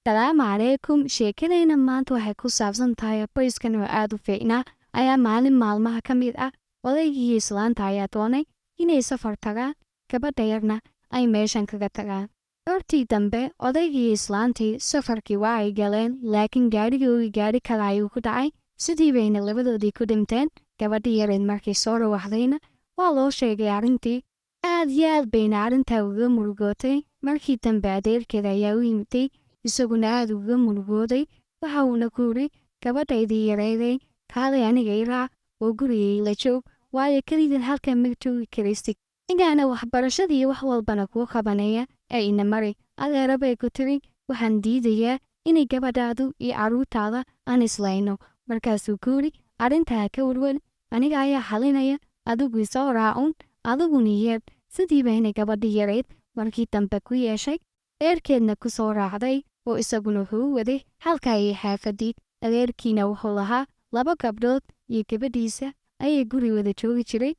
Salaamu calaykum. Sheekadayna maanta waxay ku saabsan tahay qoyskan oo aad u fiicnaa ayaa maalin maalmaha ka mid ah odaygii islaanta ayaa doonay inay safar tagaan, gabadha yarna ay meeshan kaga tagaan. Goortii dambe odaygii islaantii safarkii waa ay galeen, laakiin gaadhigoogii gaadhi kale ayuu ku dhacay. Sidii bayna labadoodii ku dhinteen. Gabadhii yareed markii soo dhawaxdayna waa loo sheegay arrintii. Aad iyo aad bayna arrintaa uga murugootay. Markii dambe adeerkeed ayaa u yimiday, isaguna aad uga murugooday. Waxa uuna ku yidhi, gabadhaydii yareyday, kaalay aniga i raac oo gurigay la joog, waayo kelidan halkan ma joogi karaysid. Ninkaana waxbarashadii wax walbana kuu qabanaya ee ina mari. Adeera, bay ku tiri, waxaan diidayaa inay gabadhaadu iyo carruurtaada aan islayno. Markaasuu ku yidhi, arrintaa ka warwal, aniga ayaa xalinaya, adigu isoo raacun, adiguna yeedh. Sidii bayna gabadhii yareyd markii dambe ku yeeshay, adeerkeedna ku soo raacday, oo isaguna wuxuu u waday halka iyo xaafadii. Adeerkiina wuxuu lahaa laba gabdhood iyo gabadhiisa ayay guri wada joogi jiray.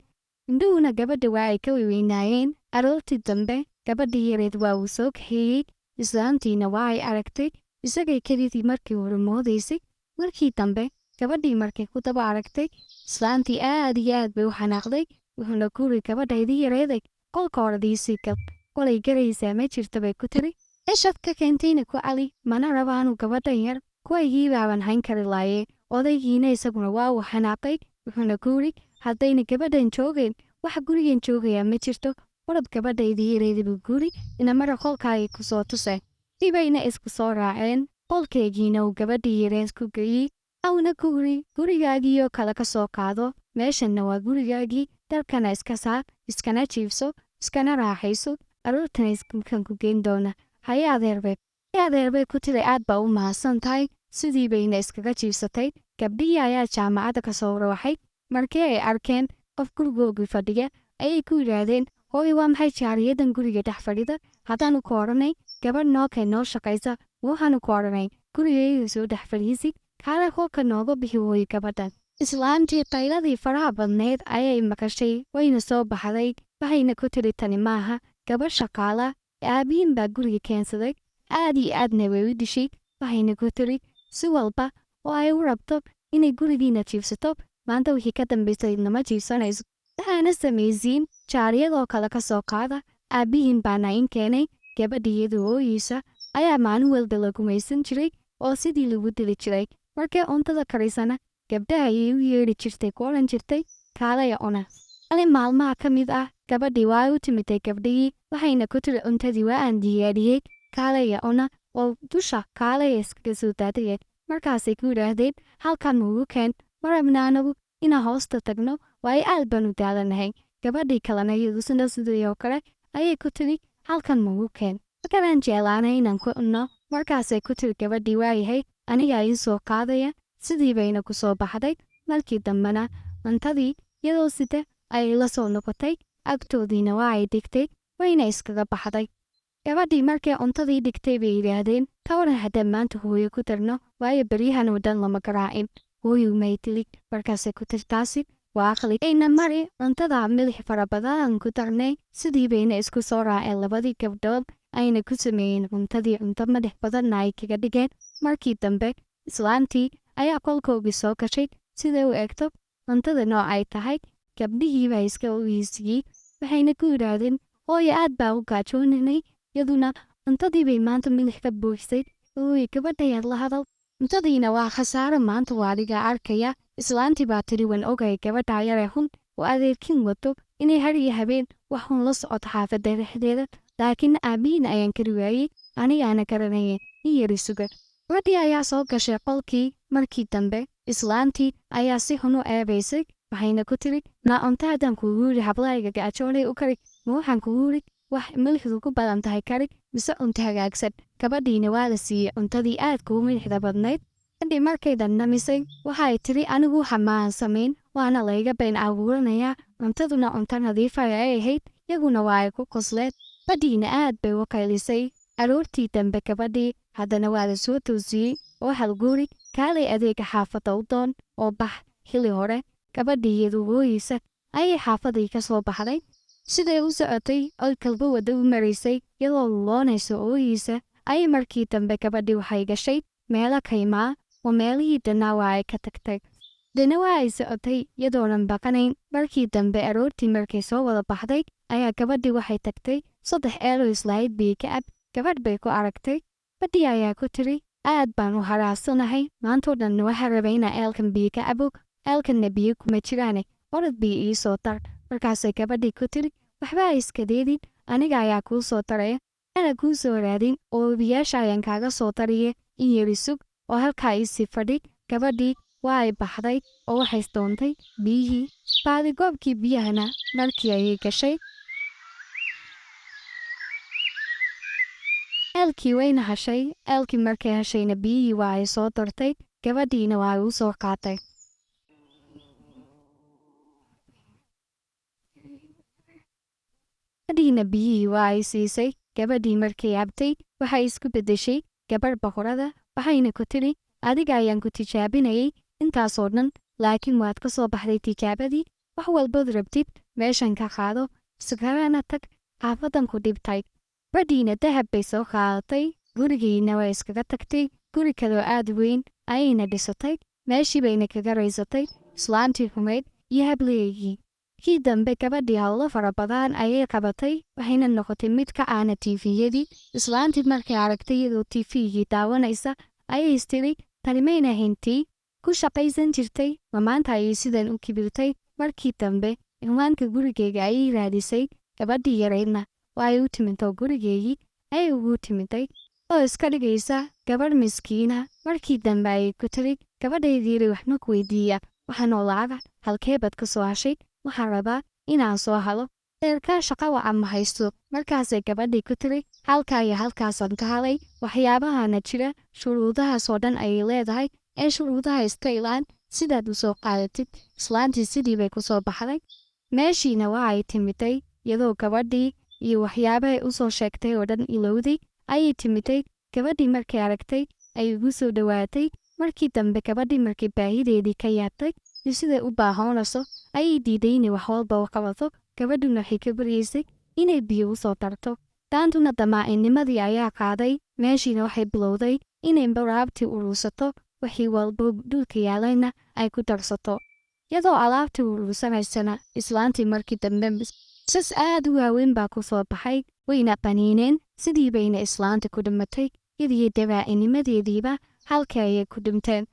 Indhuhuna gabadha waa ay ka weynaayeen. Aroortii dambe gabadhii yareed waa uu soo kaxeeyey, islaantiina waa ay aragtay isagay kelidii markii hore moodaysay. Markii dambe gabadhii markay ku daba aragtay, islaantii aad iyo aad bay u xanaaqday. Wuxuuna ku yiri, gabadhaydii yareeday, qolka oradiisii gal, qolay garaysaa ma jirta, bay ku tiri. Ceshad ka keentayna ku cali, mana rabaanu gabadhan yar, kuwaygii baaban hayn kari laaye. Odaygiina isaguna waa uu xanaaqay, wuxuuna ku yiri, haddayna gabadhan joogayn, waxa gurigan joogayaa ma jirto. Orod gabadhaydii yareeda, buu guri, inamara qolkaagii ku soo tuse. Dibayna isku soo raaceen, qolkaygiina uu gabadhii yareed ku geeyey. Awna ku yiri, gurigaagiioo kale ka soo qaado, meeshanna waa gurigaagii, dalkana iska saar, iskana jiifso, iskana raaxayso, aroortana iskuulkan ku geyn doona. Haye adeerbay, adeerbay ku tiri, aad baa u mahadsan tahay. Sidii bayna iskaga jiifsatay. Gabdhihii ayaa jaamacadda ka soo rawaxay. Markii ay arkeen qof gurigoogii fadhiya ayay ku yidhaahdeen, hooy, waa maxay jaariyadan guriga dhex fadhida? Haddaanu ku odhanay gabadh nookay noo shaqaysa, waxaanu ku odhanay gurigayga soo dhex fadhiisi, kaale kolka nooga bixi wooye gabadhan. Islaantii qayladii faraha badneyd ayay maqashay, wayna soo baxday. Waxayna ku tiri, tani maaha gabadh shaqaala, aabihiin baa guriga keensaday, aad iyo aadna way u dishay. Waxayna ku tiri, si walba oo ay u rabto inay gurigiina jiifsato, maanta wixii ka dambaysay nama jiifsanayso. Waxaana samaysiin jaariyadoo kale ka soo qaada, aabbihiin baana in keenay. Gabadhiyadu hooyiisa ayaa maalin walba la gumaysan jiray oo sidii lagu dili jiray. Markay cuntada karisana gabdhaha ayay u yeedhi jirtay, ku odhan jirtay, kaalaya cuna. Maalin maalmaha ka mid ah gabadhii waa u timiday gabdhihii, waxayna ku tiri, cuntadii waa aan diyaariyey, kaalaya cuna oo dusha kaalaya iskaga soo daadaya. Markaasay ku yidhaahdeen, halkan nuugu keen, ma rabna anagu inaan hoosta tagno, waayo aad baanu daalanahay. Gabadhii kalena iyadusina sidii oo kale ayay ku tiri, halkan nuugu keen, markanaan jeclaanay inaan ku cunno. Markaasay ku tiri gabadhii, waayahay, anigaa ii soo qaadaya. Sidii bayna ku soo baxday. Markii dambena cuntadii iyadoo sida ayay la soo noqotay, agtoodiina waa ay dhigtay, wayna iskaga baxday. Gabadhii markay cuntadii dhigtay bay yidhaahdeen, ka waran haddaan maanta hooyo ku darno, waayo beryahan oo dhan lama garaacin, hooyu may dili. Markaasay ku tiri, taasi waa aqli, ayna mari cuntada milix fara badan ku darnay. Sidii bayna isku soo raaceen labadii gabdhood, ayna ku sameeyeen cuntadii cunto madax badanna ay kaga dhigeen. Markii dambe islaantii ayaa qolkoogii soo gashay siday u eegto cuntada nooc ay tahay. Gabdhihii baa iska ogeysiiyey, waxayna ku yidhaahdeen, hooyo, aad baa u gaajooninay, iyaduna cuntadii bay maanta milix ka buuxisay. Hooy, gabadhayaad la hadal, cuntadiina waa khasaaro maanta, waa adiga arkaya. Islaantii baa tiri, wan ogay gabadha yaree xun oo adeerkin wato inay har iyo habeen wax xun la socoto xaafadda dhexdeeda, laakiin aabbihiin ayaan kari waayey, anigaana garanaya, in yari suga. Gabadhii ayaa soo gashay qolkii. Markii dambe islaantii ayaa si xun u eebaysay, waxayna ku tiri, naa cunto haddaan kugu yidhi hablahayga gaajoonay u kari, ma waxaan kugu yidhi wax milixdu ku badan tahay kari mise cunto hagaagsan? Gabadhiina waa la siiyey cuntadii aad kuu milixda badnayd. Gabadhii markay dhandhamisay waxay tiri, anigu waxa maahan samayn, waana layga been abuuranayaa, cuntaduna cunto nadiifa ay ahayd. Iyaguna waa ay ku qosleen, gabadhiina aad bay u qaylisay. Aroortii dambe gabadhii haddana waa la soo toosiyey oo halguuri, kaalay adeega xaafadda u doon oo bax xili hore. Gabadhii iyadu hooyiisa ayay xaafadii ka soo baxday. Siday u socotay oy kalba wadda u maraysay iyadoo luloonaysa ooyiisa Ayay markii dambe gabadhii waxay gashay meelo kaymaa oo meelihii dhanaa waa ay ka tagtay. Dana waa ay socotay iyadoonan baqanayn. Markii dambe aroortii markay soo wada baxday ayaa gabadhii waxay tagtay 3 eelo islahayd biyo ka cab. Gabadh bay ku aragtay. Gabadhii ayaa ku tiri, aad baan u haraasanahay, maantoo dhan waxaa rabay inaan eelkan biyo ka cabo, eelkanna biyo kuma jiraane, orod biyo ii soo dar. Markaasay gabadhii ku tiri, waxba ha iska deedin, aniga ayaa kuu soo daraya, ana kuu soo raadin oo webiyaasha ayaan kaaga soo dariye, in yari sug oo halkaa ii sii fadhi. Gabadhii waa ay baxday oo waxay doontay biyihii. Baadigoobkii biyahana markii ayay gashay. Eelkii wayna heshay. Eelkii markay heshayna biyihii waa ay soo dartay, gabadhiina waa ay u soo qaatay. Gabadhiina biyihii waa ay siisay. Gabadhii markay cabtay waxay isku beddeshay gabadh boqorada, waxayna ku tiri, adiga ayaan ku tijaabinayay intaasoo dhan, laakiin waad ka soo baxday tijaabadii. Wax walbood rabtid meeshan ka qaado, isagana tag xaafadan ku dhibtay. Gabadhiina dahab bay soo qaadatay, gurigiina waa iskaga tagtay. Guri kaloo aad weyn ayayna dhisatay, meeshii bayna kaga raysatay islaantii xumayd iyo hableygii. Kii dambe gabadhii howlo fara badan ayay qabatay, waxayna noqotay mid ka caana TV-yadii. Islaantii markay aragtay iyadoo TV-gii daawanaysa ayay istiri, tani mayna ahayn tii ku shaqaysan jirtay, ma maanta ayay sidan u kibirtay. Markii dambe cinwaanka gurigeyga ayay raadisay. Gabadhii yaraydna waa ay u timintoo gurigeygii ayay ugu timiday oo iska dhigaysa gabadh miskiina. Markii dambe ayay ku tiri, gabadhaydiiri waxma ku weydiiya, waxaan oo lacaga halkee baad ka soo heshay? Waxaan rabaa inaan soo halo, eerkaa shaqa wacan ma haysto. Markaasay gabadhii ku tiri, halkaa iyo halkaasaan ka halay, waxyaabahana jira, shuruudahaasoo dhan ayay leedahay, ee shuruudaha iska ilaan sidaad u soo qaadatid. Islaantii sidii bay ku soo baxday. Meeshiina waa ay timiday iyadoo gabadhii iyo waxyaabahay u soo sheegtay oo dhan ilowday ayay timiday. Gabadhii markay aragtay ayay ugu soo dhowaatay. Markii dambe gabadhii markay baahideedii ka yaabtay iyo siday u baahoonayso ayay diiday inay wax walba u qabato. Gabadhuna waxay ka baryaysay inay biyo u soo darto. Daantuna damaacinimadii ayaa qaaday. Meeshiina waxay bilowday inay alaabtii urursato, wixii walba dhulka yaalayna ay ku darsato. Iyadoo alaabtii urursanaysana islaantii markii dambe sas aad u waaweyn baa ku soo baxay, wayna qaniineen. Sidii bayna islaanta ku dhimatay, iyadii dabaacinimadeediiba halkii ayay ku dhinteen.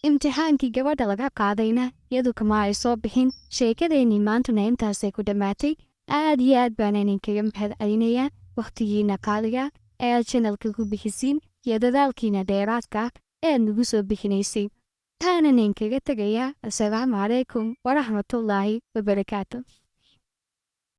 Imtixaankii gabadha laga qaadayna iyadu kama ay soo bixin. Sheekadeennii maantuna intaasay ku dhammaatay. Aad iyo aad baan idinkaga mahad celinayaa wakhtigiina qaaliga ee aad channelka ku bixisiin iyo dadaalkiina dheeraadka ee aad nagu soo bixinaysay. Waxaanan idinkaga tegayaa assalaamu calaykum waraxmatullaahi wabarakaatu.